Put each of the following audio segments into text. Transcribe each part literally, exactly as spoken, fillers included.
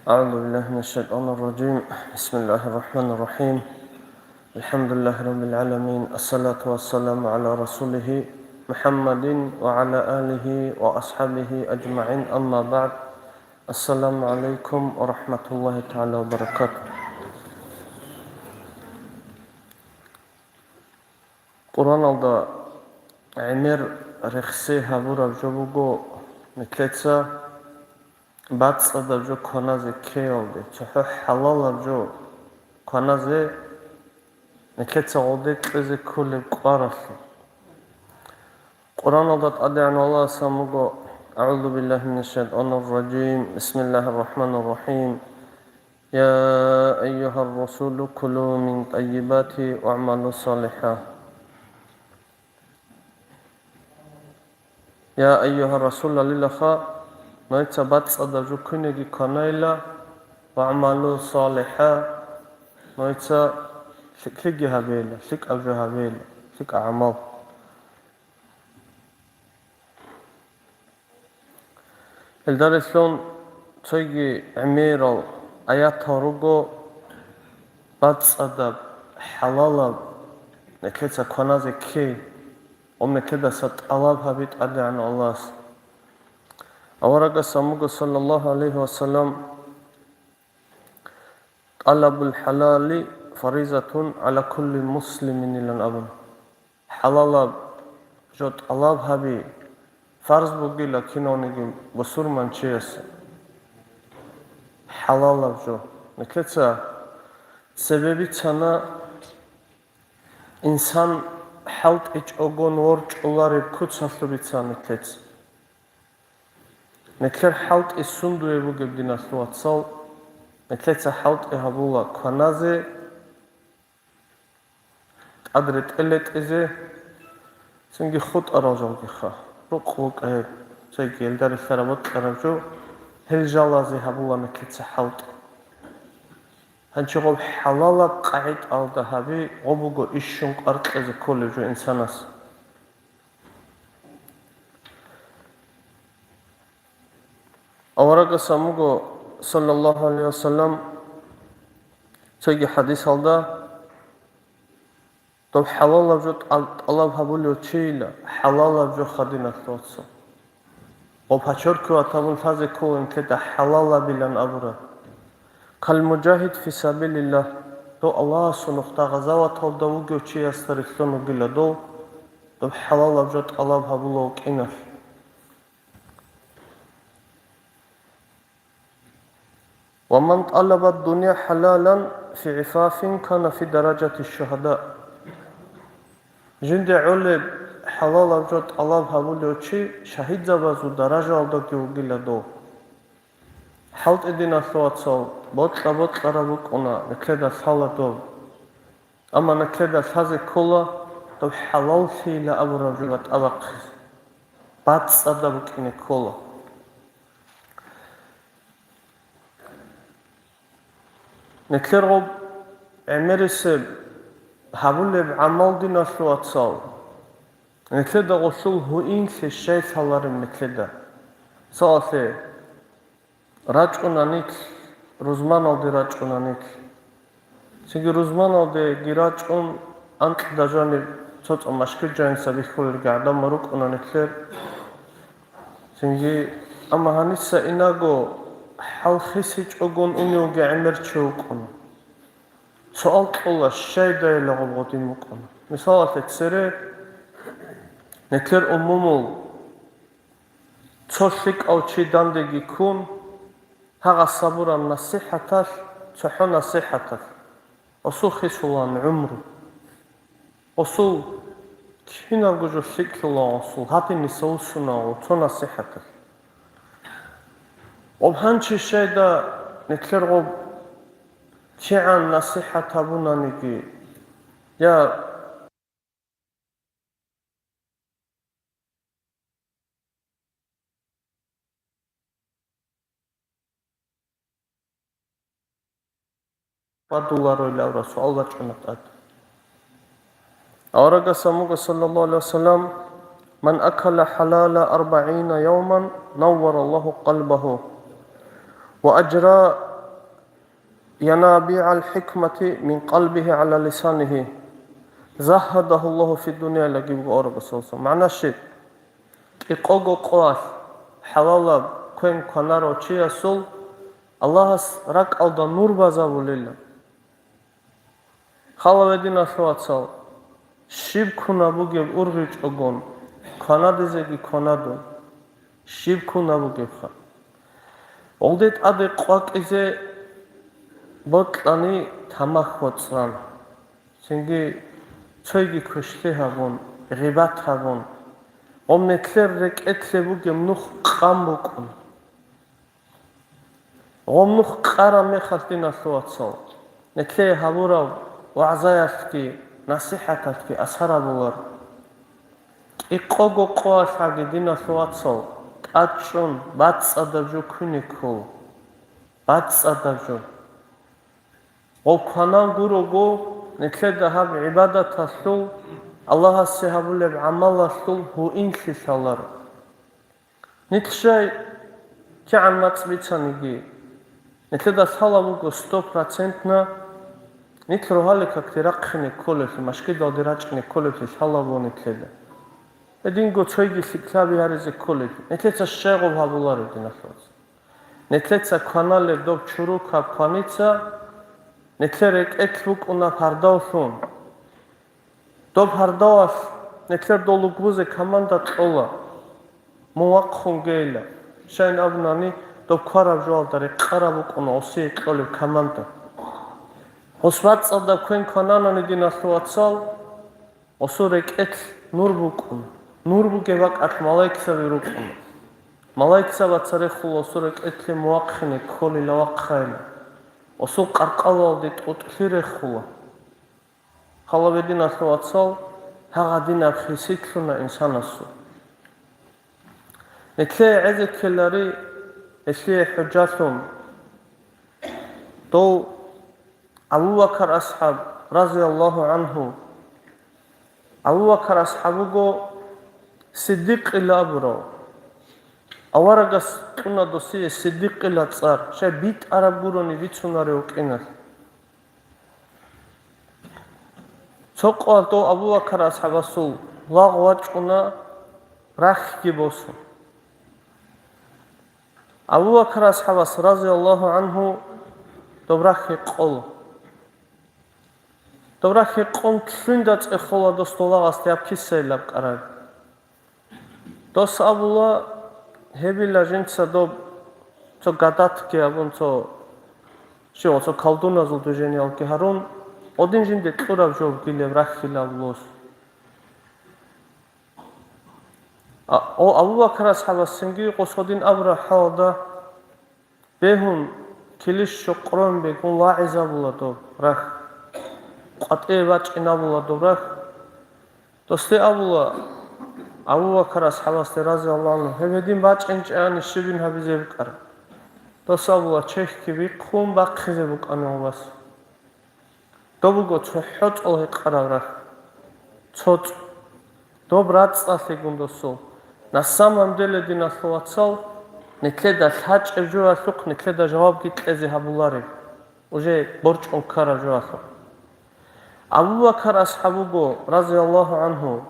أعوذ بالله من الشيطان الرجيم. بسم الله الرحمن الرحيم. الحمد لله رب العالمين. الصلاة والسلام على رسوله محمد وعلى آله وأصحابه أجمعين. أما بعد. السلام عليكم ورحمة الله تعالى وبركاته. Къуръаналда гӀемер рехсей гьабураб жо буго нилъеца бацӀцӀадаб жо кваназе ккеялде, цохӀо хӀалалаб жо кваназе нилъеца гъолде кьезе кколеб кӀваралъе. Къуръаналда ТӀадегӀанав Аллагьас абун буго: أعوذ بالله من الشيطان الرجيم. بسم الله الرحمن الرحيم. يا أيها الرسل كلوا من طيبات واعملوا صالحا. Я айюгьа расулалилаха, нойца бацӀцӀадаб жо квинеги кванайила, ва амалу салихӀа, нойца лъикӀлъиги гьабейила, лъикӀаб жо гьабейила, лъикӀаб гӀамал. Гьелдарелъун цоги гӀемерал аятал руго, бацӀцӀадаб, хӀалалаб, нилъеца кваназе ккей ва нилъедаса тӀалаб гьаби ТӀадегӀан Аллагьас. Аварагас абун буго, саллаллагьу гӀалайгьи ва саллам: «ТӀалабул хӀалали фаризатун гӀала кулли муслимин», – илан абун. ХӀалалаб жо тӀалаб гьаби фарз бугила кинавниги бусурманчиясе. ХӀалалаб жо. Нилъеца цебе бицана, инсан хӀалтӀичӀогон ворчӀулареб куцалъуб бицана нилъеца. Нилъер хӀалтӀи сундуе бугеб, диналъул вацал, нилъеца хӀалтӀи гьабула кваназе, тӀад ретӀел ретӀизе, цинги хутӀарал жалгиха, рукъ букӀа гьеб, цоги гьелда релълъараб бокьараб жо, гьел жалазе гьабула нилъеца хӀалтӀи. Гьанчи гъоб хӀалалаб къагӀидаялда гьаби, гъоб буго ишщун кӀвар кьезе кколеб жо инсанас. Аварагас абун буго, саллаллагьу гӀалайгьи ва саллам, цоги хӀадисалда: «Доб хӀалалаб жо тӀал-, тӀалаб гьабулев чийила, хӀалалаб жо хадиналъувацал». Ва подчеркивать гьабун лъазе ккола нилъеда хӀалалабилан абураб. «Кал мужагьид фи сабилиллагь», дов Аллагьасул нухда гъазаваталда вугев чиясда рилълъун вугила дов, доб хӀалалаб жо тӀалаб гьабула вукӀиналъ. «Ва ман тӀалаба дунья хӀалалан фи гӀифафин кана фи даражати шугьада». Жинде гӀолеб хӀалалаб жо тӀалаб гьабулев чи шагьидзабазул даражаялдаги вугила дов. ХӀалтӀи, диналъул вацал, бокьа-бокьараб букӀуна, нилъеда лъала доб. Амма нилъеда лъазе ккола доб хӀалаллъийила абураб жо батӀа бахъизе. БацӀцӀадаб букӀине ккола. Нилъер гъоб гӀемерисеб гьабулеб гӀамал, диналъул вацал, нилъеда гъолъул гьуинлъи щай лъалареб нилъеда. Мисалалъе, рачӀуна нилъ, рузманалде рачӀуна нилъ. Цинги рузманалдеги рачӀун, анкьда жаниб цо-цо машгил жаниса бихьулелги гӀадамал рукӀуна нилъер. Цинги, амма гьаниса инаго хӀал хисичӀогун уневги гӀемер чи вукӀуна. Суал кьола, щайдайила гъоб гъодин букӀуна. Мисалалъе, цере нилъер умумул цо лъикӀав чи дандеги ккун, гьагъас гьабураб насихӀаталъ, цохӀо насихӀаталъ, гъосул хисулаан гӀумру. Гъосул кинабго жо лъикӀлъула гъосул, гьадиниса вуссуна гъо цо насихӀаталъ. Гъоб гьанчи щайда нилъер гъоб кигӀан насихӀат гьабунаниги, я Бадуларойлавра суал бачӀуна тӀад. Аварагас абун буго, саллаллагьу гӀалайгьи ва саллам: «Ман акала хӀалала арбагӀина явман, наввараллагьу къалбагьу, ва ажра янабигӀал хӀикмати мин къалбигьи гӀала лисанигьи, загьадагьуллагьу фиддуния лагибго орабасулса. Магьна щиб? КӀикъого къоялъ хӀалалаб квен кванарав чиясул Аллагьас ракӀалда нур базабулила. Хала гьединалъул вацал, щиб ккуна бугеб ургъичӀогон, кванадизеги кванадун, щиб ккуна бугебха. Гъолде тӀаде къвакӀизе бокьани тамах воцӀцӀан, цинги цойги квешлъи гьабун, гъибат гьабун, гъом нетлъер рекӀелъе бугеб нух къан букӀун. Гъом нух къараб мехалъ, диналъул вацал, нетлъее гьабураб вагӀзаялъги насихӀаталъги асар гьабулар. КӀикъого къоялъги, диналъул вацал, тӀадчӀун бацӀцӀадаб жо квине ккола. БацӀцӀадаб жо. Гъов кванан гурого, нетлъеда гьаб гӀибадаталъул, Аллагьасе гьабулеб гӀамалалъул гьуинлъи лъаларо. Нилъ щай кигӀан мацӀ бицаниги, нилъеда лъалеб буго сто процентна нилъ рогьалил какде рахъине кколеблъи, машгидалде рачӀине кколеблъи лъалеб буго нилъеда. Гьединго цойги лъикӀлъаби гьаризе кколеблъи. Нилъеца щай гъоб гьабулареб, диналъул вацал? Нилъеца кваналеб доб чурукаб кваница, нилъер рекӀелъ букӀуна гьардавлъун. Доб гьардавалъ нилъер дол лугбузе команда кьола, мун вахъун гейилан. Щайин абунани, доб квараб жоялда рекъараб букӀуна гъосие кьолеб команда. Гъос бацӀцӀадаб квен квананани, диналъул вацал, гъосул рекӀелъ нур букӀун. Нур бугеб бакӀалъ малаикзаби рукӀуна. Малаикзабаца рехула гъосул рекӀелъе мун вахъине кколила вахъайилан. Гъосул къаркъалалде тӀутӀлъи рехула. Хала гьединалъул вацал, гьагъадинаб хиси лъуна инсанасул. Нилъее гӀезеккелари, гьелъие хӀужалъун. Дов Абу Бакар асхӀаб, разияллагьу гӀангьу. Абу Бакар асхӀаб вуго Сиддикъила абурав. Аварагас кьуна досие Сиддикъила цӀар, щай битӀараб гурони бицунарев вукӀиналъ. Цо къоялъ дов Абу Бакар асхӀабасул лагъ вачӀуна, рахьги босун. Абу Бакар асхӀабас, разияллагьу гӀангьу, доб рахьги къола. Доб рахьги къун лъугӀинда цӀехола дос дов лагъасде гьаб кисайилан абкьараб. Дос абула, гьебила жинца доб цо гадатги абун, цо щивал, цо колдуназул движениялги гьарун, гъодин жинде кьураб жо бугилеб рахьилан абулос. А, о, Абу Бакар асхӀабасцинги гъос гъодин абураб хӀалалда, бегьун, килищ щокърон бегьун лагӀизабула доб рахь. КъватӀибе бачӀинабула доб рахь. Досде абула, Абу Бакар асхӀабасде, разияллагьу гӀангьу, гьеб гьедин бачӀинчӀани щибин гьабизе букӀараб? Дос абула, чехьги бихъун бахъизе букӀана гъобас. Доб буго цохӀо цӀол гьекъараб рахь. ЦоцӀ. Доб рацӀцӀалъигун досул. На самом деле, диналъул вацал, нилъеда лъачӀеб жоялъухъ нилъеда жавабги кьезе гьабулареб, уже борчӀун ккараб жоялъухъ. Абу Бакар асхӀаб вуго, разияллагьу гӀангьу,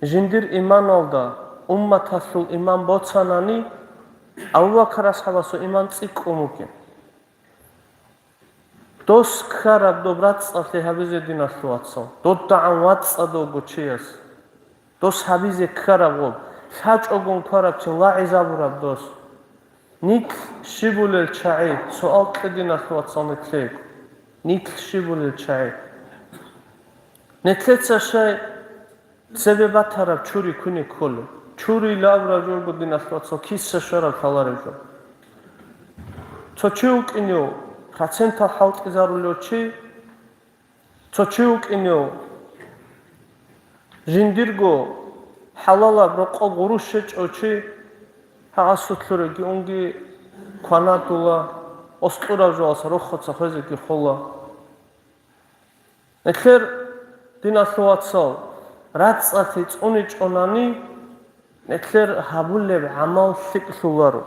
жиндир иманалда умматалъул иман боцанани, Абу Бакар асхӀабасул иман цӀикӀкӀун вугин. Дос ккараб доб рацӀцӀалъи гьабизе, диналъул вацал, додагӀан вацӀцӀадавго чияс. Дос гьабизе ккараб гъоб, лъачӀогун ккараб чи лагӀизабураб дос. Нилъ щибулел чагӀи, суал кье, диналъул вацал, нилъего. Нилъ щибулел чагӀи? Нилъеца щай цебе батараб чури куни кколеб? Чурила абураб жо буго, диналъул вацал, киса щвараб лъалареб жо. Цо чи вукӀинев, процентал хӀалтӀизарулев чи, цо чи вукӀинев, жиндирго хӀалалаб рокъоб гъурущ щечӀев чи, гьагъасулъ регионги кванадула, оскьураб жоялъ рохоца хвезеги хола. Нилъер, диналъул вацал, рацӀцӀалъи цӀуничӀонани, нилъер гьабулеб гӀамал лъикӀлъуларо.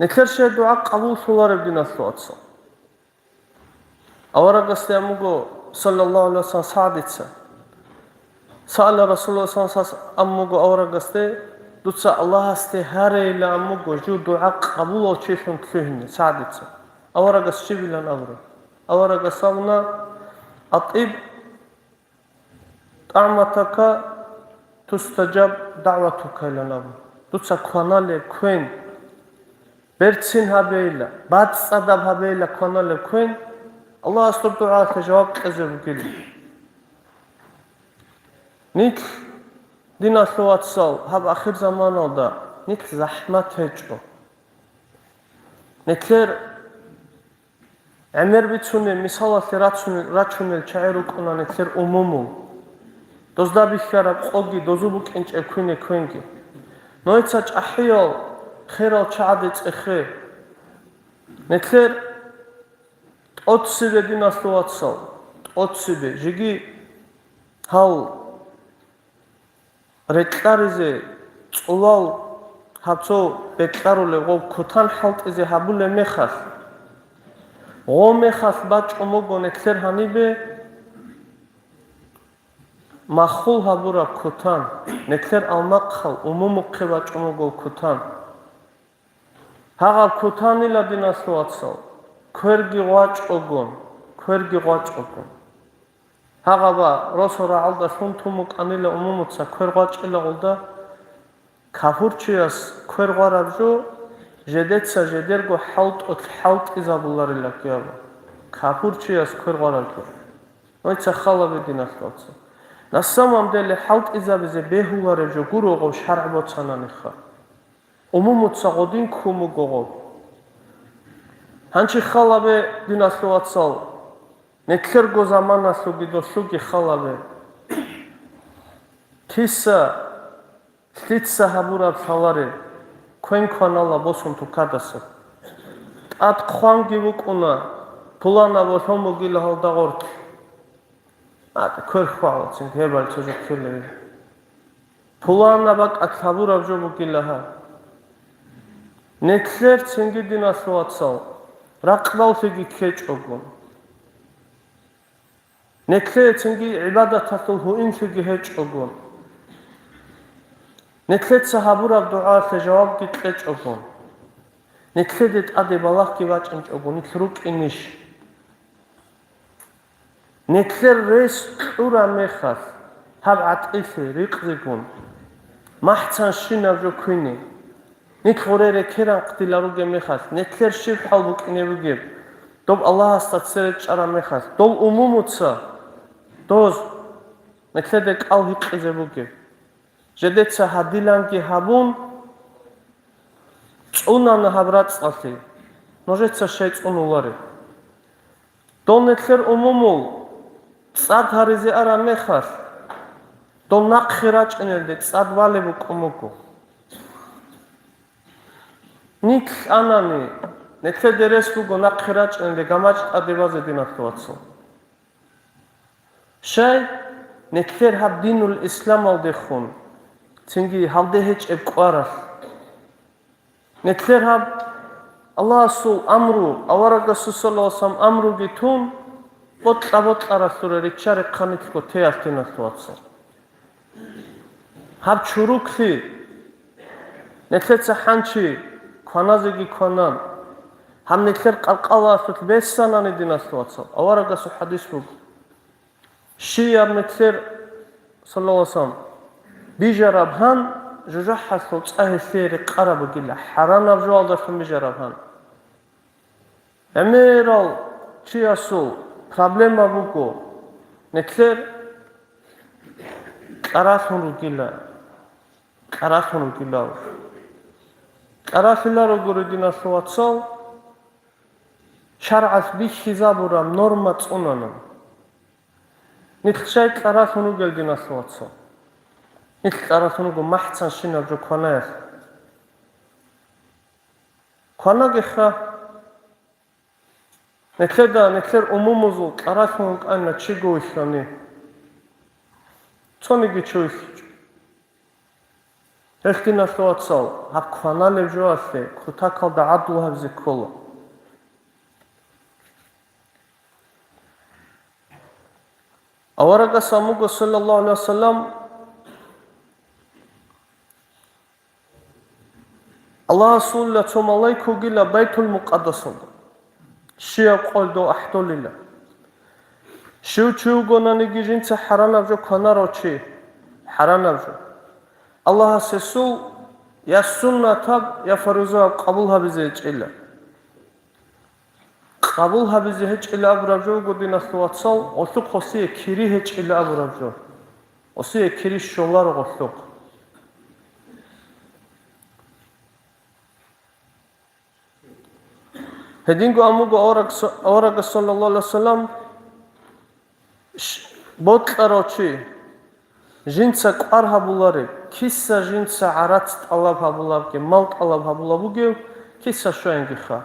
Нилъер щай дугӀа къабуллъулареб, диналъул вацал? Аварагасде амуго, саллаллагьу гӀалайгьи вассалам, СагӀдица. Саала Расулуллагь саллаллагьу гӀалайгьи вассалам амуго аварагасде, дуца Аллагьасде гьарейилан амуго, жив дугӀа къабулав чилъун лъугьине, СагӀдица. Аварагас щибилан абураб? Аварагас абуна: «АтӀиб тӀагӀматака тустаджаб дагӀватука», — илан абун. Дуца кваналеб квен, берцин гьабейила, бацӀцӀадаб гьабейила кваналеб квен, Аллагьас дур дугӀалъе жаваб кьезе бугилан. Нилъ, диналъул вацал, гьаб ахирзаманалда нилъ захӀмат гьечӀо. Нилъер гӀемер бицунел, мисалалъе рацунел, рачунел чагӀи рукӀуна нилъер умумул. Дозда бихьараб къоги, дозу букӀинчӀеб квине квенги. Нойца чӀахӀиял, херал чагӀаде цӀехе. Нилъер тӀоцебе, диналъул вацал, тӀоцебе, жеги гьал рекьаризе, цӀулал гьаб цо бекьарулев гъов кутан хӀалтӀизе гьабулеб мехалъ, гъо мехалъ бачӀун буго нилъер гьанибе маххул гьабураб кутан, нилъер алмахъал умумухъе бачӀун буго кутан. Гьагъаб кутанила, диналъул вацал, кверги гъвачӀогун, кверги гъвачӀогун. Гьагъаба росо рагӀалда лъун тун букӀанила умумуца квер гъвачӀила гъулда, кафурчияс квер гъвараб жо, жедеца жедерго хӀалтӀулъ хӀалтӀизабуларила кӀияб. Кафурчияс квер гъвараб жо. Нойца халабе, диналъул вацал. На самом деле хӀалтӀизабизе бегьулареб жо гуро гъов шаргӀ боцананиха. Умумуца гъодин ккун буго гъоб. Гьанчи халабе, диналъул вацал, нилъерго заманалъулги долъулги халабе. Киса, лъица гьабураб лъаларе, квен кванала босун тукадаса. ТӀад хъванги вукӀуна, пуланаб лъун бугила гьалда гъоркь. А, квер хвалцин, гьебал цо жо ккелев. Пуланаб бакӀалъ гьабураб жо бугила гьаб. Нилъер цинги, диналъул вацал, ракъдаллъиги ккечӀого. Нилъее цинги гӀибадаталъул гьуинлъиги гьечӀого. Нилъеца гьабураб дугӀалъе жавабги кьечӀого. Нилъеде тӀаде балагьги бачӀинчӀого, нилъ рукӀинищ? Нилъер рес кьураб мехалъ, гьаб гӀатӀилъи рикъзегун, махӀцанщинаб жо квине, нилъ гъуре рекеран-хъдилан ругеб мехалъ, нилъер щиб хӀал букӀине бугеб, доб Аллагьасда цере чӀараб мехалъ, дол умумуца, доз, нилъеде кӀал гьикъизе бугеб. Жедеца гьадиланги гьабун, цӀунана гьаб рацӀцӀалъи, нужеца щай цӀунулареб? Дол нилъер умумул цӀад гьаризе араб мехалъ, дол нахъе рачӀинелде цӀад балеб букӀун буго. Нилъ анани, нилъеде рес буго нахъе рачӀинелде гамачӀ тӀаде базе, диналъул вацал. Щай, нилъер гьаб динул исламалдехун, цинги гьалде гьечӀеб кӀваралъ. Нилъер гьаб Аллагьасул амру, аварагасул саллаллагьу гӀалайгьи вассалам амруги тун, бокьа-бокьаралъура ричча-рехъа нилъго теялъ, диналъул вацал. Гьаб чуруклъи, нилъеца хӀанчи кваназеги кванан, гьаб нилъер къаркъалалъулъ бесанани, диналъул вацал, аварагасул хӀадис буго. Щияб нилъер, саллаллагьу гӀалайгьи вассалам, бижараб гьан, жужахӀалъул цӀа гьелъие рекъараб бугила, хӀаранаб жоялдалъун бижараб гьан. ГӀемерал чиясул проблема буго, нилъер кьаралъун ругила, кьаралъун ругилал. Кьаралъиларогури, диналъул вацал, шаргӀалъ бихьизабураб норма цӀунана. Нилъ щай кьаралъун ругел, диналъул вацал? Нилъ кьаралъун руго махӀцанщинаб жо кванаялъ. Кванагеха, нилъеда, нилъер умумузул кьаралъун вукӀана чиго вихьани. Цониги чи вихьичӀо. Гьелъ, диналъул вацал, гьаб кваналеб жоялъе кутакалда гӀадлу гьабизе ккола. Аварагас амуго, саллаллагьу гӀалайгьи вассалам, Аллагьасул цо малайк вугила Байтул Мукъаддасалда. Щияб къойил дов ахӀдолила. Щив чи вугонаниги жинца хӀаранаб жо кванарав чи, хӀаранаб жо. Аллагьас гьесул я суннатаб, я фаризаяб къабул гьабизе гьечӀила. Къабул гьабизе гьечӀила абураб жо буго, диналъул вацал, гъолъухъ гьесие кири гьечӀила абураб жо. Гьесие кири щоларо гъолъухъ. Гьединго амуго авараг, аварагас, саллаллагьу гӀалайгьи вассалам, щ-, бокьарав чи, жинца кӀвар гьабулареб, киса жинца гӀарац тӀалаб гьабулабги, мал тӀалаб гьабулаб бугев, киса щвенгиха.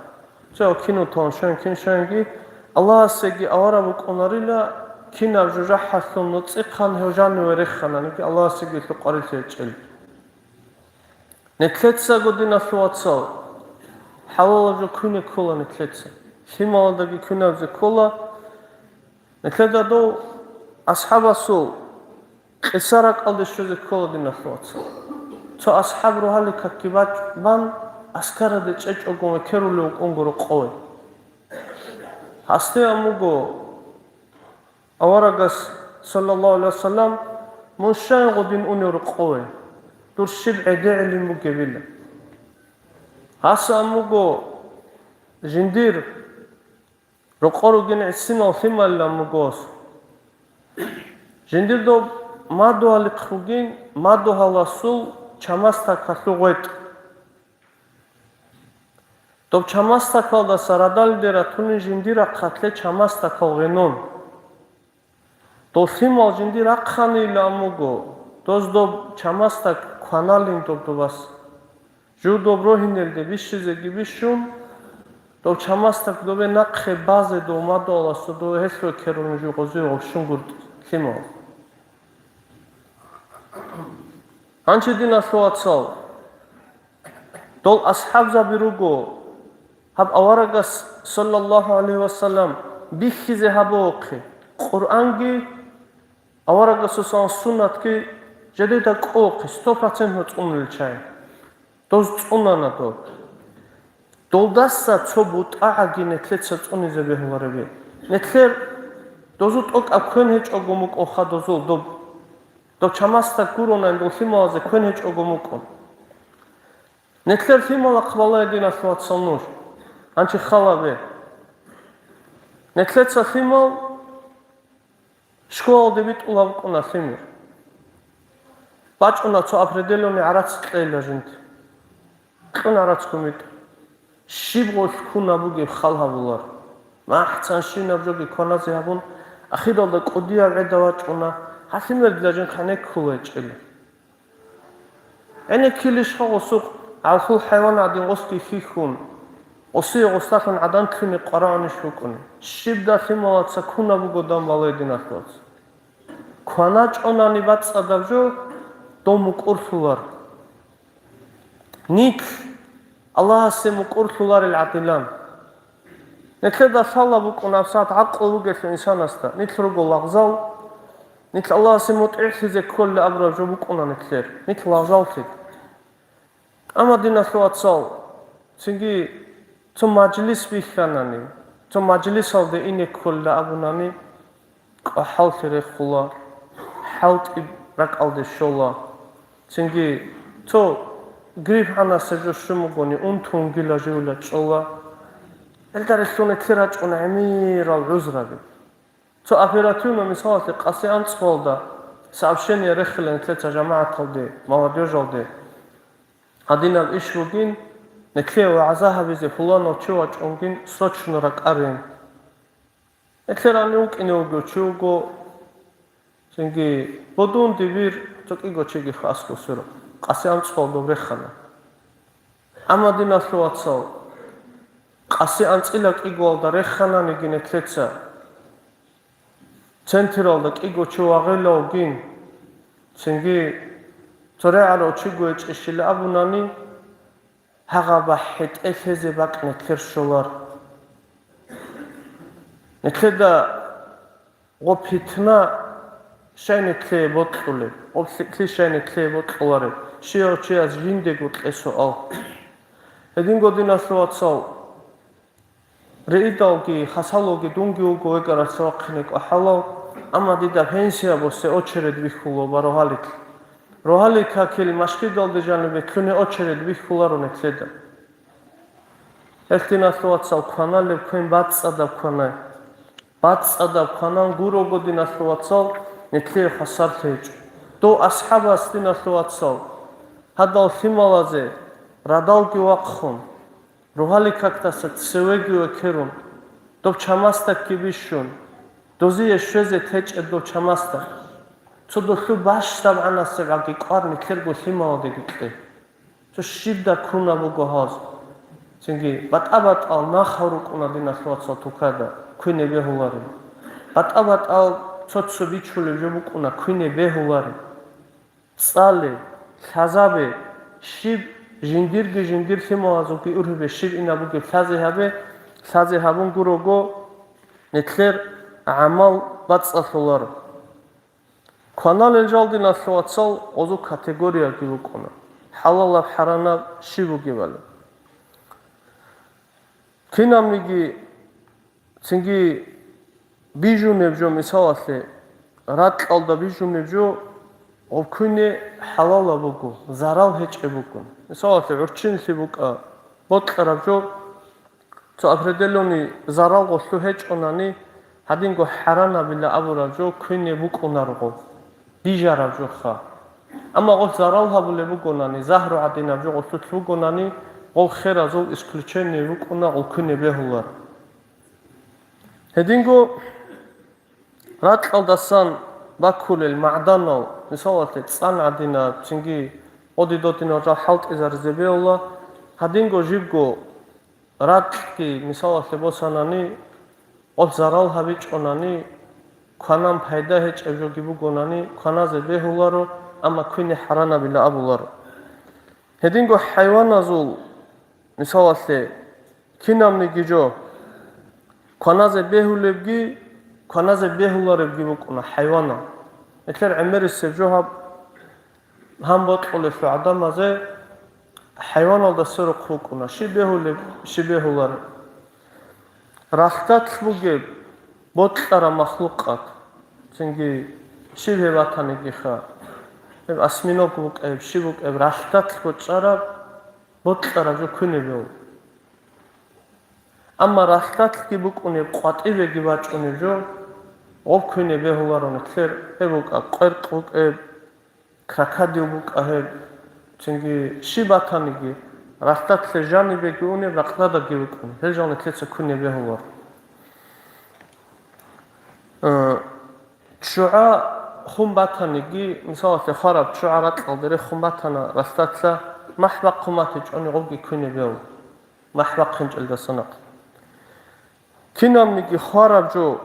Цо кинун тун щвен, кин щвенги, Аллагьасеги авараг вукӀунарила, кинаб жужахӀалъул нуцӀихъан гьев жаниве рехананиги, Аллагьасеги лъукъарилъи гьечӀел. Нилъецаго, диналъул вацал, хӀалалаб жо куне ккола нилъеца. Лъималаздаги кунебизе ккола. Нилъеда дов асхӀабасул къиса ракӀалде щвезе ккола, диналъул вацал. Цо асхӀаб рогьалил какги бачӀ-, бан, аскараде чӀечӀого ва керулев вукӀунго рокъове. Гьасде амуго аварагас, саллаллагьу гӀалайгьи вассалам, мун щай гъодин унев рокъове, дур щиб гӀедегӀилин бугебила. Гьас амуго жиндир рокъор ругин гӀисинал лъималилан бугос. Жиндир доб мадугьалихъ бугин, мадугьаласул чамасдакалъул гъветӀ. Доб чамасдакалдаса радалде ратунин жиндир рахъалъе чамасдакал гъенон. Дол лъимал жиндир рахъанилан буго, доз доб чамасдак кваналин доб добас. Жив доб рогьинелде бищизеги бищун, доб чамасдак добе нахъе базе дов мадугьаласда дов гьелъ векерун жив гъозие гъобщунгутӀи лъимал. Гьанже, диналъул вацал, дол асхӀабзаби руго, гьаб аварагас, саллаллагьу гӀалайгьи вассалам, бихьизе гьабугӀухъе, Къуръанги, аварагасул суннатги жидеда кӀолохъе, сто процент цӀунулел чагӀи. Доз цӀунана доб. Долдаса цо бутӀагӀаги нилъеца цӀунизе бегьуларебе. Нилъер дозул тӀокӀаб квен гьечӀого мукӀунха дозул доб. Доб чамасдак гуронани дол лъималазе квен гьечӀого мукӀун. Нилъер лъималахъ балай, диналъул вацал, нуж. Гьанже халабе. Нилъеца лъимал школалде битӀулаб букӀуна лъимер. БачӀуна цо определённый гӀарац кьейила жинда. Кьун гӀарацгун битӀа. Щиб гъолъ кунаб бугеб хал гьабулар. МахӀцанщинаб жоги кваназе гьабун, ахиралда кӀудияб гӀеда вачӀуна, гьалъимер дила жинхъа гӀенеккула гьечӀила. ГӀенеккилищха гъосухъ, гӀалхул хӀайван гӀадин гъосги хьихьун, гъосие гъосдалъун гӀадан лъугьине къварагӀунищ букӀуни? Щиб дагь лъималаца кунаб буго дам балай, диналъулаца. КваначӀонани бацӀцӀадаб жо дов мукӀурлъулар. Нилъ Аллагьасе мукӀурлъуларел гӀадилан. Нилъеда лъала букӀун гьабсагӀат гӀакълу бугелъул инсанасда. Нилъ руго лагъзал, нилъ Аллагьасе мутӀигӀлъизе кколел абураб жо букӀуна нилъер. Нилъ лагъзаллъи. Амма, диналъул вацал, цинги цо мажлис бихьанани, цо мажлисалде ине кколел абунани, кӀвахӀаллъи рехула, хӀалтӀи ракӀалде щола. Цинги цо грипп гӀанасеб жо щун бугони, унтунгила живила чӀола. Гьелда релълъун нилъер рачӀуна гӀемерал гӀузраби. Цо оперативно, мисалалъе, къаси анцӀгоялда сообщение рехила нилъеца жамагӀаталде, молодёжалде. Гьадинаб иш бугин, нилъее вагӀза гьабизе пуланав чи вачӀунгин, срочно ракӀарин. Нилъер гьанив вукӀине вугев чи вуго, цинги бодун дибир цо кӀиго чиги хасго сверухъ, къаси анцӀгоялда доб рехана. Амма, диналъул вацал, къаси анцӀила кӀигоялда рехананиги нилъеца, централда кӀиго чи вагъила вугин, цинги цо регӀарав чиго гьечӀищила абунани, гьагъаб бахӀ хӀетӀе лъезе бакӀ нилъер щолар. Нилъеда гъо питна щай нилъее бокьулеб, гъо лъикӀлъи щай нилъее бокьулареб, щивав чияс жиндего кье суал. Гьединго, диналъул вацал, риидалги, хасалоги дунги вуго вегӀарасда вахъине кӀвахӀалав, амма дида пенсия босе очередь бихьула ва рогьалилъ. Рогьалил какил машгидалде жанибе ккуне очередь бихьуларо нилъеда. Гьелъ, диналъул вацал, кваналеб квен бацӀцӀадаб кванай. БацӀцӀадаб кванан гурого, диналъул вацал, нилъее хвасарлъи гьечӀо. Дов асхӀабас, диналъул вацал, гьадал лъималазе радалги вахъун, рогьалил какдаса цевеги векерун, доб чамасдакги бищун, дозие щвезе течӀеб доб чамасдак. Цо долъул бащдабгӀанасеб гӀаги кӀвар нилъерго лъималадеги кье. Цо щибда ккуна буго гьаз. Цинги батӀа-батӀал нахал рукӀуна, диналъул вацал, тукада, квине бегьуларин. БатӀа-батӀал цо-цо бичулеб жо букӀуна, квине бегьуларин. ЦӀале, лъазабе, щиб жиндирги жиндир лъималазулги ургьибе щиб инаб бугеб лъазе гьабе, лъазе гьабун гурого, нилъер гӀамал бацӀцӀалъуларо. Кваналел жал, диналъул вацал, гъозу категорияги букӀуна, хӀалалаб-хӀаранаб щиб бугебали. Кинабниги цинги бижунеб жо, мисалалъе, ракьалда бижунеб жо, гъоб квине хӀалалаб буго, зарал гьечӀеб букӀун. Мисалалъе, гӀурччинлъи букӀа, бокьараб жо, цо определённый зарал гъолъу гьечӀонани, гьадинго хӀаранабила абураб жо квине букӀунарого, бижараб жоха. Амма гъолъ зарал гьабулеб бугонани, загьру гӀадинаб жо гъолъулъ бугонани, гъол херазул исключение букӀуна, гъол квине бегьулар. Гьединго ракьалдасан баккулел магӀданал, мисалалъе, цӀан гӀадинаб, цинги къоди-додинал жал хӀалтӀизаризе бегьула, гьадинго жибго ракьги, мисалалъе босанани, гъолъ зарал гьабичӀонани, кванан пайда гьечӀеб жоги бугонани, кваназе бегьуларо, амма квине хӀаранабила абуларо. Гьединго хӀайваназул, мисалалъе, кинабниги жо, кваназе бегьулебги, кваназе бегьуларебги букӀуна хӀайванал. Нилъер гӀемерисеб жо гьаб, гьанбокьулелъул гӀадамазе хӀайваналда сверухъ рукӀуна, щиб бегьулеб, щиб бегьулареб. Ралъдалъ бугеб бокьараб махлукъат, цинги щиб гьеб батанигиха, гьеб осьминог букӀеб, щиб букӀеб, ралъдалъ бокьараб, бокьараб жо квине бегьу. Амма ралъдалъги букӀунеб, къватӀибеги бачӀунеб жо, гъоб квине бегьуларо нилъер, гьеб букӀа къверкъ букӀеб, крокодил букӀа гьеб, цинги щиб батаниги, ралъдалъе жанибеги унеб, ракьдадаги букӀун, гьел жал нилъеца квине бегьулар. Э, ччугӀа хун батаниги, мисалалъе, хвараб ччугӀа ракьалде рехун батана ралъдалъа, махӀ бахъун батичӀони гъобги квине бегьу, махӀ бахъинчӀелдаса нахъ. Кинабниги хвараб жо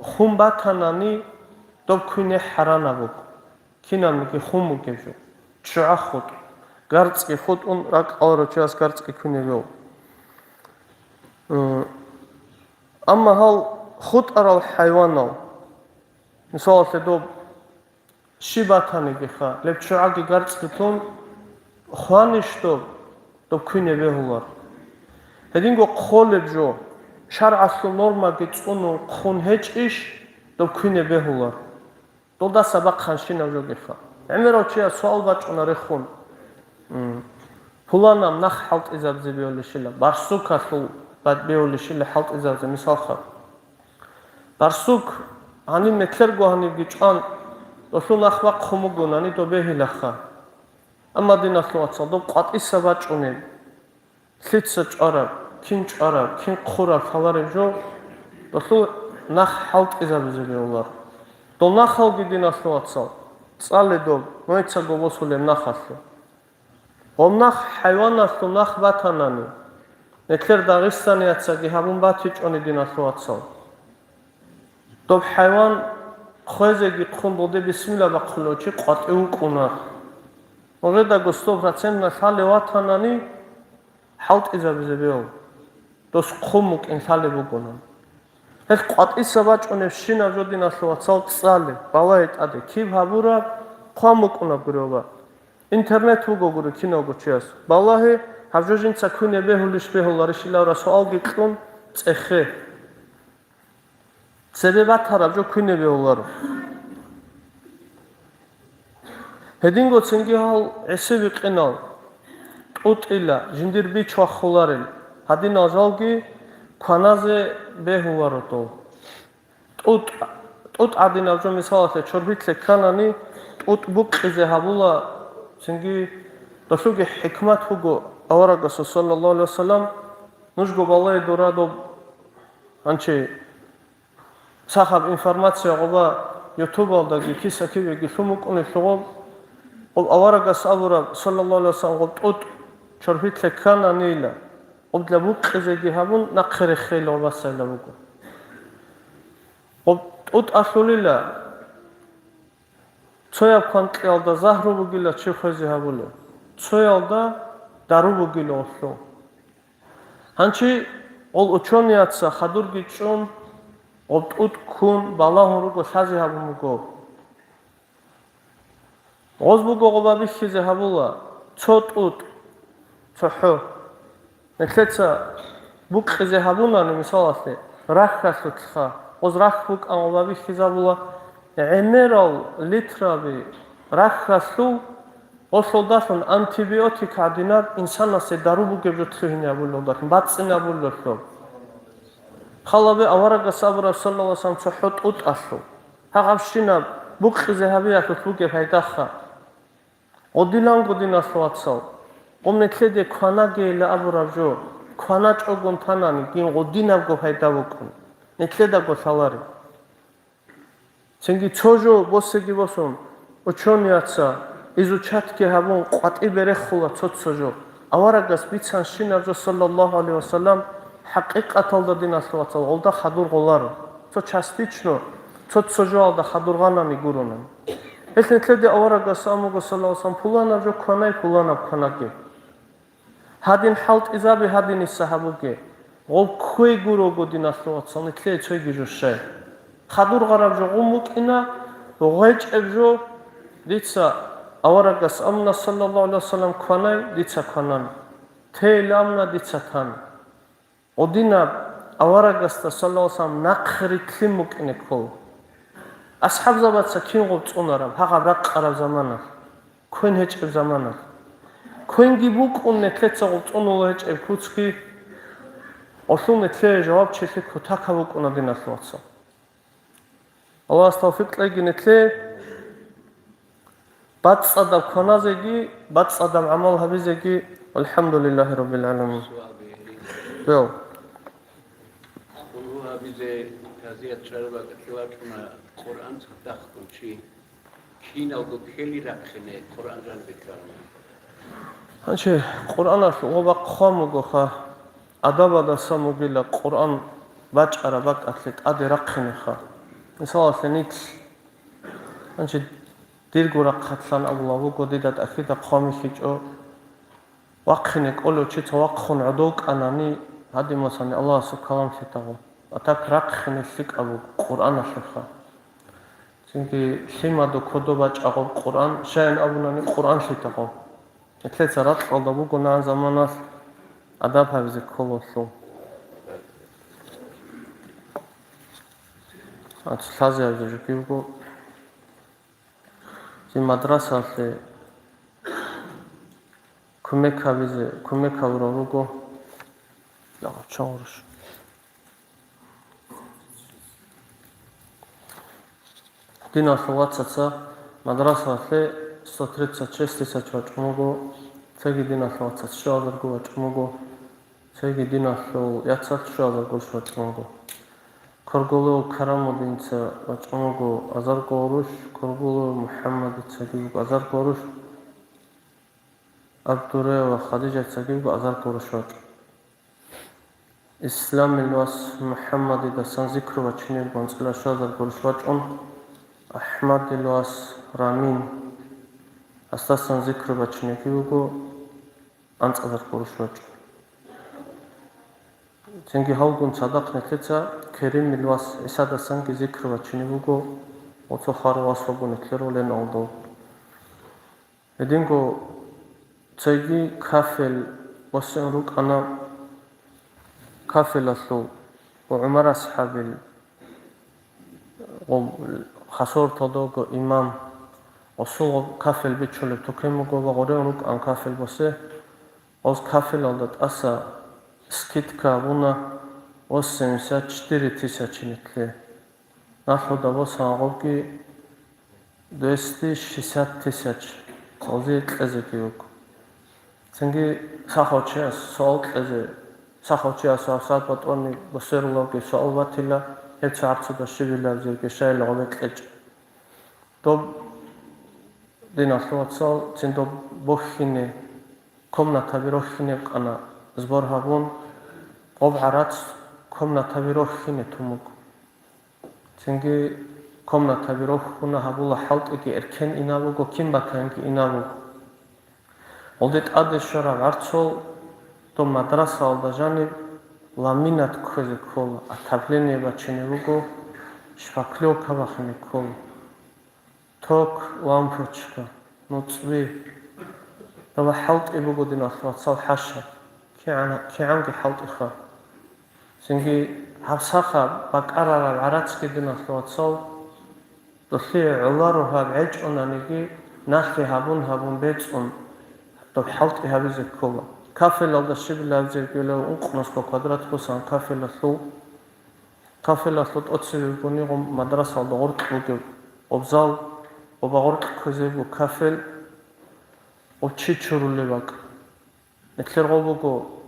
хун батанани, доб квине хӀаранаб буго. Кинабниги хун бугеб жо, ччугӀа хутӀ, гарцӀги хутӀун, ракь кьоларав чияс гарцӀги квине бегьу. М, амма гьал хутӀарал хӀайванал, мисалалъе, доб щиб батанигиха, леб ччугӀаги гарцӀги тун, хванищ доб, доб квине бегьулар. Гьединго хъолеб жо, шаргӀалъул нормаги цӀунун хъун гьечӀищ, доб квине бегьулар. Долдаса бахъанщинаб жогиха. ГӀемерав чияс суал бачӀуна рехун. М. Пуланаб нах хӀалтӀизабизе бегьулищила, барсукалъул бад-, бегьулищила хӀалтӀизабизе, мисалха. Барсук гьаниб метлерго гьанибги чӀван, долъул нах бахъун бугонани, доб бегьилаха. Амма, диналъул вацал, доб къватӀиса бачӀунеб, лъица чӀвараб, кин чӀвараб, кин хъураб лъалареб жо, долъул нах хӀалтӀизабизе бегьулар. Дол нахалги, диналъул вацал, цӀале доб, нужецаго босулеб нахалъе. Гъоб нах хӀайваналъул нах батанани, нилъер дагъистанияцаги гьабун батичӀони, диналъул вацал. Доб хӀайван хвезеги хъун, долде бисмилла бахъулев чи къватӀив вукӀунар. Нужедаго сто процент лъалев ватанани, хӀалтӀизабизе бегьу. Дос хъун букӀин лъалеб бугони. Гьелъ къватӀиса бачӀунебщинаб жо, диналъул вацал, цӀале, балагье тӀаде, киб гьабураб, хъван букӀунаб гури, оба. Интернет буго гури киналго чияс. Балагье, гьаб жо жинца квине бегьулищ, бегьуларищилавра суалги кьун цӀехе. Цебе батараб жо квине бегьуларо. Гьединго цинги гьал гӀиси-бикъинал, тӀутӀила, жиндир бич вахъуларел, гьадинал жалги кваназе бегьуларо дол. ТӀутӀ, тӀутӀ гӀадинаб жо, мисалалъе, чорбилъе кканани, тӀутӀ букъизе гьабула, цинги долъуги хӀикмат буго аварагасул, саллаллагьу гӀалайгьи вассалам, нужго балагье дурадуб, гьанчи сахаб информация гъоба ютубалдаги киса-кибеги лъун букӀунелъул гъоб, гъоб аварагас абураб, саллаллагьу гӀалайгьи вассалам, гъоб тӀутӀ чорбилъе ккананила, гъоб дила букъизеги гьабун, нахъе реххейила гъоб басайила буго. Гъоб тӀутӀ алъулила, цояб кванкьиялда загьру бугила чи хвезе гьабулев, цоялда дару бугила гъолъул. Гьанчи гъол учёнияца хадурги чӀун, гъоб тӀутӀ ккун, балагьун руго, лъазе гьабун буго. Гъоз буго гъоба бихьизе гьабула цо тӀутӀ, цохӀо. Нилъеца букъизе гьабунани, мисалалъе, рахьалъулъха, гъоз рахь букӀан гъоба бихьизабула, гӀемерал литраби рахьалъул, гъолъолдалъун антибиотик гӀадинаб инсанасе дару бугеб жо лъугьине абулелдалъун, бацӀцӀине абулелъул. Халабе аварагас абураб, саллаллагьу гӀалайгьи вассалам, цохӀо тӀутӀалъул. Гьагъабщинаб букъизе гьабиялъулъ бугеб гьайдаха. Гъодиланго, диналъул вацал, гъоб нилъеде кванагейилан абураб жо, кваначӀогун танани, гин гъодинабго пайда букӀун, нилъедаго лъалареб. Цинги цо жо босеги босун, учёнияца изучатги гьабун, къватӀибе рехула цо-цо жо. Аварагас бицанщинаб жо, саллаллагьу гӀалайгьи вассалам, хӀакъикъаталда, диналъул вацал, гъолда хадур гъоларо. Цо частично, цо-цо жоялда хадур гъанани гуронан. Гьелъ нилъеде аварагас амуго, саллаллагьу гӀалайгьи вассалам, пуланаб жо кванай, пуланаб кванаге. Гьадин хӀалтӀизабе, гьадиниса гьабуге. Гъов кквей гурого, диналъул вацал, нилъее цойги жо щай. Хадур гъараб жо гъун букӀина, гъечӀеб жо дица аварагас амна, саллаллагьу гӀалайгьи вассалам, кванай, дица кванан. Тейилан амна, дица тан. Гъодинаб аварагасда, саллаллагьу гӀалайгьи вассалам, нахъе рилълъин букӀине ккола. АсхӀабзабаца кин гъоб цӀунараб, гьагъаб ракъараб заманалъ, квен гьечӀеб заманалъ. Квенги букӀун, нилъеца гъоб цӀунула гьечӀеб куцги, гъолъул нилъее жавабчилъи кутакаб букӀуна, диналъул вацал. Аллагьас тавфикъ кьеги нилъее бацӀцӀадаб кваназеги, бацӀцӀадаб гӀамал гьабизеги. ВалхӀамдулиллагьи раббил гӀаламин. Бел. Къулгьу гьабизе, тазият чӀараб бакӀалъе вачӀуна Къуръан цадахъго чи. Киналго ккели рахъине Къуръан жанибе ккараб. Гьанже Къуръаналъ гъоба хъван бугоха, адабадасан бугила Къуръан бачӀараб бакӀалъе тӀаде рахъинеха. Мисалалъе, нилъ, гьанже дирго рахъалъан абулаб буго, дида тӀахьида хъван бихьичӀо, вахъине кӀолев чи цо вахъун гӀодов кӀанани, гьадин, масани, Аллагьасул калам лъитагъо. А так рахъине лъикӀаб буго Къуръаналъеха. Цинги лъимаду кодо бачӀа гъоб Къуръан, щайин абунани Къуръан лъитагъо. Нилъеца ракьалда буго нагӀан заманалъ адаб гьабизе кколалъул. Анцу лъазе гьабизе жуги буго. Цин мадрасалъе кумек гьабизе, кумек гьабурал руго. Ягъуча гъурущ. Диналъул вацаца мадрасалъе сто тридцать шесть тысяч вачӀун вуго, цеги диналъул вацаца щуазарго вачӀун вуго, цеги диналъул яцалъ щуазарго вачӀун вуго. Кургулев Карамудинца вачӀун вуго азарго гъурущ, Кургулев МухӀаммадицаги вуго азарго гъурущ, Абдурева Хадижатцаги вуго азарго гъурущ вачӀун. Исламил вас МухӀаммадидасан зикру вачине анцӀила щуазарго гъурущ вачӀун, АхӀмадил вас Рамин, Гьасдасан зикру бачинеги вуго анцӀазар къурущ бачӀун. Цинги гьавгун цадахъ нилъеца Керимил вас ГӀисадасанги зикру бачине буго, оцо хварав вас вуго нилъер олен алдав. Гьединго цоги кафел босун рукӀана, кафелалъул ва ГӀумар асхӀабил гъоб-, хасорталда вуго имам, гъосул гъоб кафел бичулеб тукем буго ва гъоревун рукӀан кафел босе, гъоз кафелалда тӀаса скидка абуна восемьдесят четыре тысячи нилъе. Налъуда босун гъобги двести шестьдесят тысяч гъозе кьезеги вуго. Цинги сахав чияс суал кьезе, сахав чияс гьабсагӀат батӀани босерулаги суал батила, гьеб цо гьабцуда щибилаб зирги шайила гъобе кьечӀ. Доб, диналъул вацал, цин доб бохьине, комнатаби рохьине букӀана сбор гьабун, гъоб гӀарац комнатаби рохьине тун буго. Цинги комнатаби рохьуна гьабула, хӀалтӀиги эркен инаб буго, кин батаниги инаб буго. Гъолде тӀаде щвараб гӀарцул доб мадрасаялда жаниб ламинат кквезе ккола, отопление бачине буго, шпаклёвка бахине ккола. Ток, лампочка, нуцӀби. Дала хӀалтӀи буго, диналъул вацал, хӀаша. КигӀан-, кигӀанги хӀалтӀиха. Цинги гьабсагӀат бакӀарараб гӀарацги, диналъул вацал, долъие гӀоларо гьаб гӀечӀонаниги, налъи гьабун-гьабун бецӀун, доб хӀалтӀи гьабизе ккола. Кафелалда щибилаб зирги ункънусго квадрат бусан кафелалъул. Кафелалъул тӀоцебе бугони гъоб мадрасалда гъоркь бугеб гъоб зал, гъоба гъоркь кквезе буго кафел, гъоб чи чурулеб бакӀ. Нилъер гъоб буго,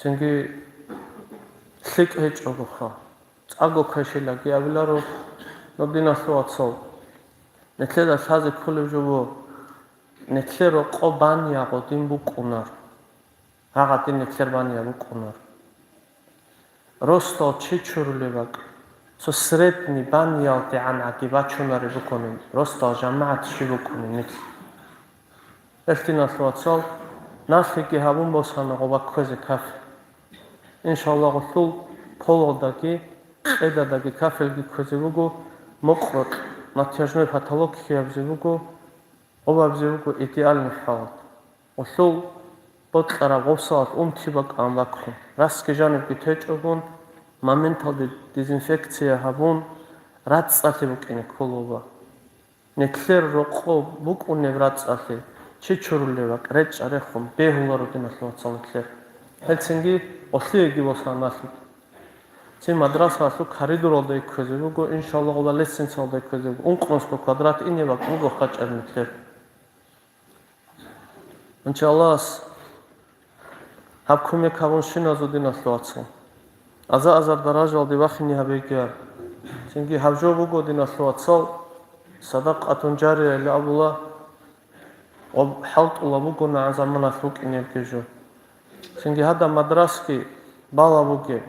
цинги лъикӀ гьечӀогоха, цӀакъго квешилаги абиларо, но, диналъул вацал, нилъеда лъазе кколеб жо буго, нилъер рокъоб бания гъодин букӀунар. Гьагъадин нилъер бания букӀунар. Росдал чи чурулеб бакӀ, цо средний баниялдегӀан гӀаги бачунареб букӀунин, росдал жамагӀат щиб букӀунин нилъ. Гьелъ, диналъул вацал, налъиги гьабун босана гъоба кквезе кафе. Иншаллагь, гъолъул полалдаги, къедадаги кафелги кквезе буго, мокъ-рокь, натяжной потолок ккезе буго, гъоб абизе буго идеальный хӀалат. Гъолъул бокьараб гъоб салат унти бакӀан баккун, расги жанибги течӀогун, моменталде дезинфекция гьабун, рацӀцӀалъи букӀине ккола гъоба. Нилъер рокъоб букӀунеб рацӀцӀалъи, чи чурулеб бакӀ речӀчӀа рехун бегьуларо, диналъул вацал, нилъер. Гьелцинги гъолъиеги босана налъи. Цин мадрасалъул коридоралда кквезе буго, иншаллагь, гъоба лестницалда кквезе буго. Ункънусго квадрат ине бакӀ буго хъачӀаб нилъер. Анча Аллагьас гьаб кумек гьабун щиназул, диналъул вацал. Аза-азар даражалде вахине гьабеги гьаб. Цинги гьаб жо буго, диналъул вацал, садакъатун жария или абула, ва хӀалтӀула буго нагӀан заманалъ букӀинебги жо. Цинги гьадаб мадрасги бала бугеб.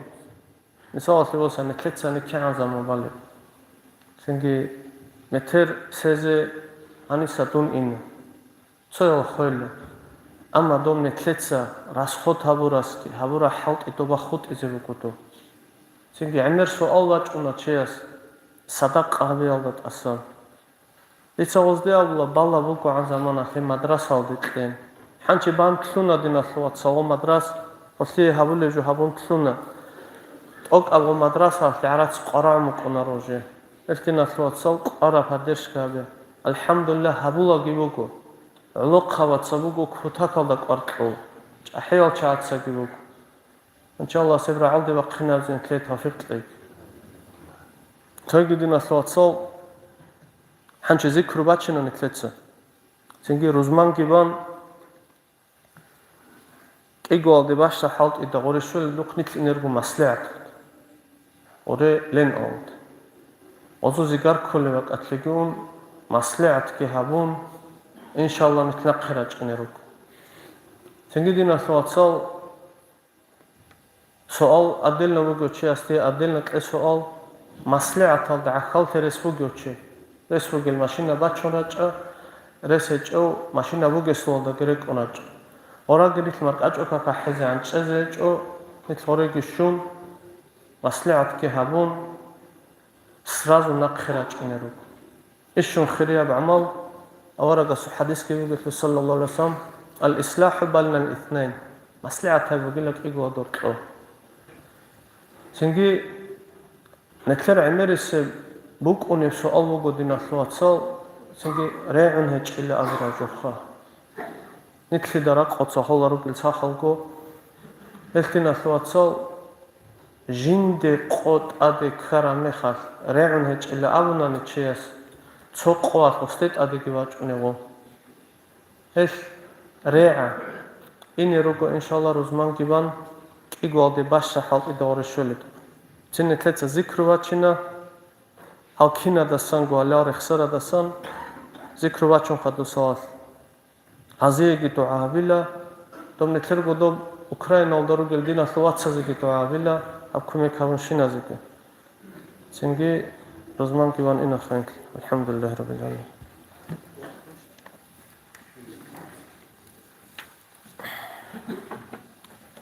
Мисалалъе босани, нилъецани кигӀан заман балеб. Цинги метер сезе гьаниса дун ина. Цоял хвела. Амма доб нилъеца расход гьабурасги, гьабураб хӀалтӀи доба хутӀизе буго доб. Цинги гӀемер суал бачӀуна чияс садакъа гьабиялда тӀасан. Дица гъозде абула, бала бугогӀан заманалъе мадрасалде кьен. ХӀанчи бан лъуна, диналъул вацал, гъо мадрас, гъолъие гьабулеб жо гьабун лъуна. ТӀокӀаб гъо мадрасалъе гӀарац къварагӀун букӀунаро жо. Гьелъ, диналъул вацал, къвараб, поддержка гьабе. АлхӀамдулиллагь, гьабулаги буго. ГӀолохъабаца буго кутакалда кӀвар кьов. ЧӀахӀиял чагӀацаги буго. Анча Аллагьас гьеб рагӀалде вахъинабизе нилъее тавфикъ кьеги. Цоги, диналъул вацал, ХӀанчи зикру бачина нилъеца. Цинги рузманги бан, кӀигоялде баща хӀалтӀида гъоре щолелдухъ нилъ инерго маслигӀат. Гъоре лен алд. Гъозу зигар кколеб бакӀалъеги ун, маслигӀатги гьабун, иншалла, нилъ нахъе рачӀине руго. Цинги, диналъул вацал, суал отдельно вугев чиясде, отдельно кье суал, маслигӀаталда гӀахьаллъи рес вугев чи, рес вугел машина бачун рачӀа, рес гьечӀев машина бугесулалдаги рекӀун рачӀо. Гъораги рилъ маркӀачӀул как ахӀизегӀан чӀезе гьечӀо, нилъ гъореги щун, маслигӀатги гьабун, сразу нахъе рачӀине руго. Ишшун хирияб гӀамал, аварагасул хадисги бугелъул, саллаллагьу гӀалайгьи вассалам: «Ал-ислаху байнал итнайн», маслигӀат гьаб бугила кӀиго гьадор кьо. Цинги нилъер гӀемерисеб букӀунеб суал буго, диналъул вацал, цинги регӀун гьечӀила абураб жоха. Нилъеда ракъуца хола ругел сахалго, гьелъ, диналъул вацал, жинде къо тӀаде ккараб мехалъ регӀун гьечӀила абунани чияс, цо къоялъ гъосде тӀадеги вачӀунев вуго. Гьелъ регӀа. Ине руго, иншалла, рузманги бан, кӀигоялде баща хӀалтӀида гъоре щолеб. Цин нилъеца зикру бачина, гьал кинадасанго, гьалал рехсарадасан зикру бачун хадусалалъ. Гьазиеги дугӀа гьабила, доб нилъерго доб Украиналда ругел диналъул вацазеги дугӀа гьабила, гьаб кумек гьабунщиназеги. Цинги рузманги ван инаха инкь. АлхӀамдулиллагьи раббил гӀаламин.